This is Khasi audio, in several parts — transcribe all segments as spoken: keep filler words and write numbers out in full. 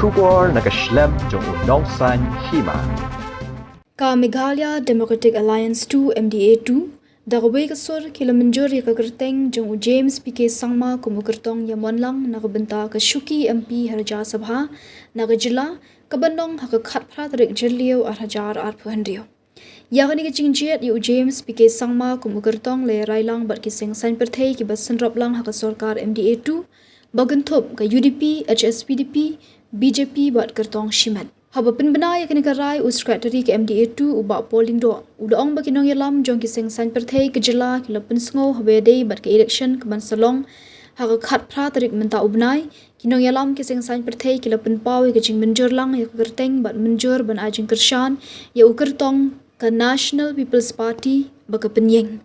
Khubor na ka shlem jong u Nongsaiñ Hima. Ka Meghalaya Democratic Alliance two, M D A two, da kawei ka sur ki la mynjur ïa ka kyrteng jong u James P K Sangma kum u kyrtong ïamonlang na ka bynta ka shuki M P ha Rajya Sabha na ka jylla, ka ban long ha ka khatphra tarik Jylliew ar hajar arphew hynriew. Ïa kane ka jingjied ïa u James P K Sangma kum u kyrtong la ïarailang bad ki seng saiñ pyrthei kiba synrop lang ha ka sorkar M D A two, ba kynthup ka U D P, H S P D P, B J P bad kyrtong shimet. Haba pynbna ïa kane ka rai u Secretary ka M D A two u Bah Paul Lyngdoh, u la ong ba ki nongïalam jong ki seng saiñ pyrthei ka jylla ki la pynsngew haba ïadei bad ka election ka ban sa long ha ka khatphra tarik mynta u bnai. Ki nongïalam ki seng saiñ pyrthei ki la pynpaw ïa ka jingmynjur lang ïa ka kyrteng bad mynjur ban ai jingkyrshan ïa u kyrtong ka National People's Party ba ka pynïeng.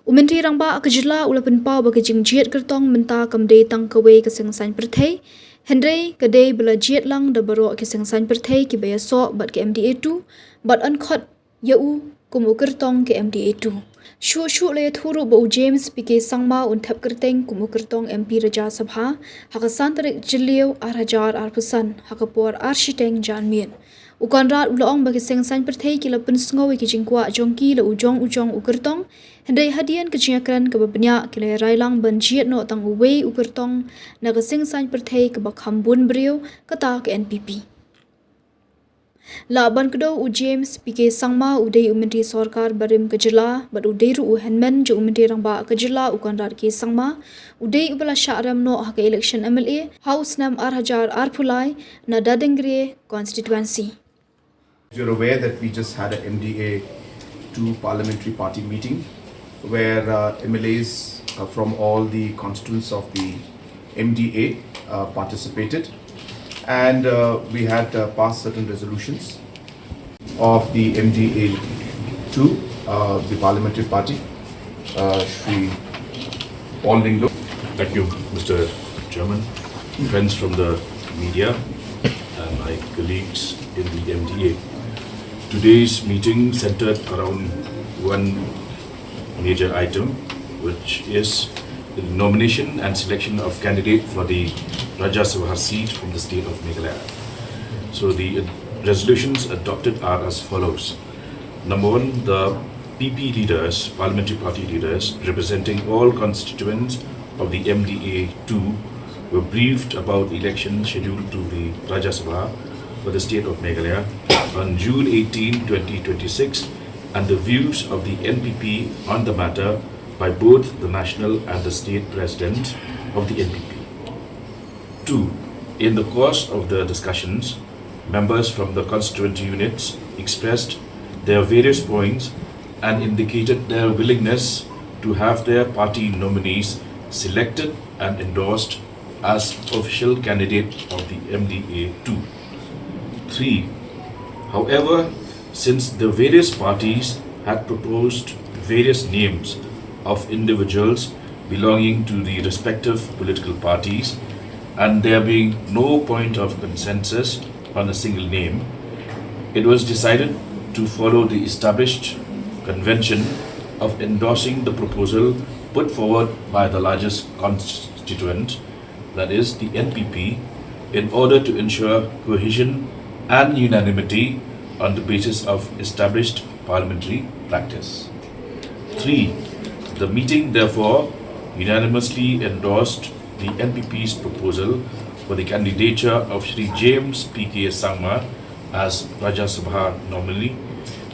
U Myntri Rangbah ka jylla u la pynpaw ba ka jingjied kyrtong mynta kam dei tang kawei ka seng saiñ pyrthei, hynrei ka dei ba la jied lang da baroh ki seng saiñ pyrthei kiba ïasoh bad ka M D A two, bad yn khot ïa u kum u kyrtong ka M D A two. Shuh shuh la ïathuh ruh ba u James P K Sangma un thep kyrteng kum u kyrtong M P Rajya Sabha ha ka san tarik Jylliew ar hajar arphew san ha ka por ar shiteng janmiet. U Conrad u la ong ba ki seng saiñ pyrthei ki la pynsngew ïa ki jingkwah jong ki la u jong u jong u kyrtong, hynrei hadien ka jingïakren kaba bniah ki la ïarailang ban jied noh tang uwei u kyrtong na ka seng saiñ pyrthei kaba kham bun briew, kata ka N P P. Lah ban kdew, u James P K Sangma u dei u Myntri Sorkar barim ka jylla bad u dei ruh u hynmen jong u Myntri Rangbah ka jylla u Conrad K Sangma, u dei uba la shah rem noh ha ka election M L A ha u snem ar hajar arphew lai na Dadengre constituency. You're aware that we just had a M D A two parliamentary party meeting where uh, M L As uh, from all the constituents of the M D A uh, participated, and uh, we had uh, passed certain resolutions of the M D A two, uh, the parliamentary party, uh, Shri Paul Lyngdoh. Thank you, Mister Chairman. Friends from the media and my colleagues in the M D A. Today's meeting centered around one major item, which is the nomination and selection of candidate for the Rajya Sabha seat from the state of Meghalaya. So the uh, resolutions adopted are as follows. Number one, the P P leaders, parliamentary party leaders, representing all constituents of the M D A two, were briefed about the election scheduled to the Rajya Sabha for the state of Meghalaya on June eighteen, twenty twenty-six, and the views of the N P P on the matter by both the national and the state president of the N P P. Two, in the course of the discussions, members from the constituent units expressed their various points and indicated their willingness to have their party nominees selected and endorsed as official candidate of the M D A two. Three, however, since the various parties had proposed various names of individuals belonging to the respective political parties, and there being no point of consensus on a single name, it was decided to follow the established convention of endorsing the proposal put forward by the largest constituent, that is, the N P P, in order to ensure cohesion and unanimity on the basis of established parliamentary practice. Three, the meeting therefore unanimously endorsed the N P P's proposal for the candidature of Shri James P K Sangma as Rajya Sabha nominee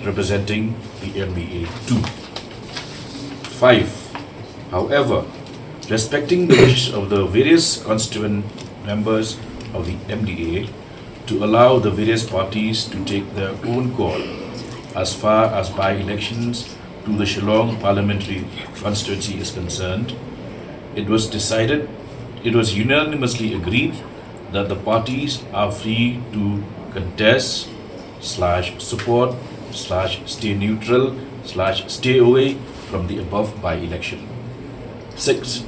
representing the M D A two. Five, however, respecting the wish of the various constituent members of the M D A to allow the various parties to take their own call as far as by-elections to the Shillong Parliamentary Constituency is concerned, it was decided, it was unanimously agreed that the parties are free to contest, slash, support, slash, stay neutral, slash, stay away from the above by-election. Six,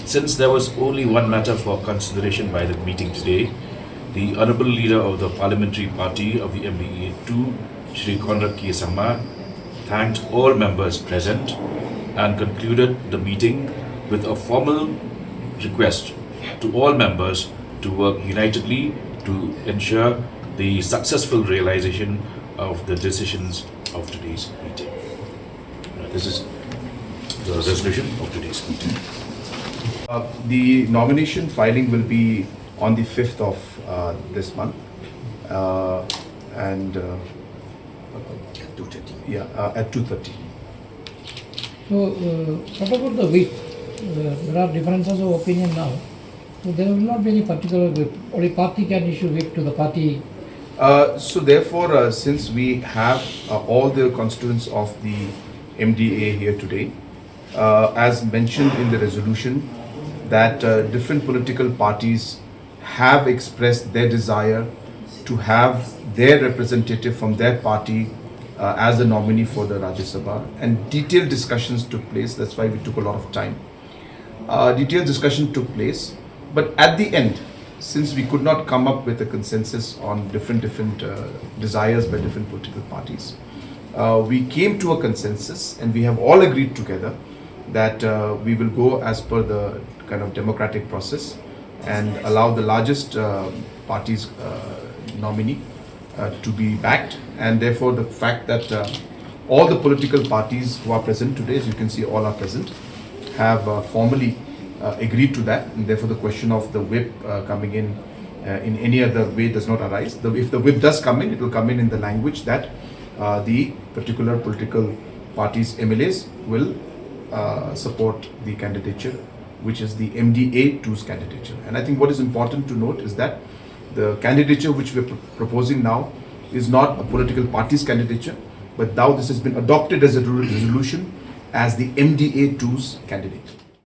since there was only one matter for consideration by the meeting today, the Honorable Leader of the Parliamentary Party of the M D A two, Shri Conrad K Sangma, thanked all members present and concluded the meeting with a formal request to all members to work unitedly to ensure the successful realization of the decisions of today's meeting. Uh, This is the resolution of today's meeting. Uh, The nomination filing will be on the fifth of uh, this month. Uh, And uh, Two thirty. Yeah, uh, at two thirty. So, uh, what about the whip? Uh, there are differences of opinion now. So there will not be any particular whip. Only party can issue whip to the party. Uh, so therefore, uh, since we have uh, all the constituents of the M D A here today, uh, as mentioned in the resolution, that uh, different political parties have expressed their desire to have their representative from their party uh, as the nominee for the Rajya Sabha, and detailed discussions took place. That's why we took a lot of time. Uh, detailed discussion took place, but at the end, since we could not come up with a consensus on different different uh, desires by different political parties, uh, we came to a consensus, and we have all agreed together that uh, we will go as per the kind of democratic process and allow the largest uh, party's uh, nominee uh, to be backed, and therefore the fact that uh, all the political parties who are present today, as you can see, all are present, have uh, formally uh, agreed to that, and therefore the question of the whip uh, coming in uh, in any other way does not arise. The, if the whip does come in, it will come in in the language that uh, the particular political party's M L As will uh, support the candidature, which is the M D A two's candidature. And I think what is important to note is that the candidature which we're pro- proposing now is not a political party's candidature, but now this has been adopted as a re- resolution as the M D A two's candidate.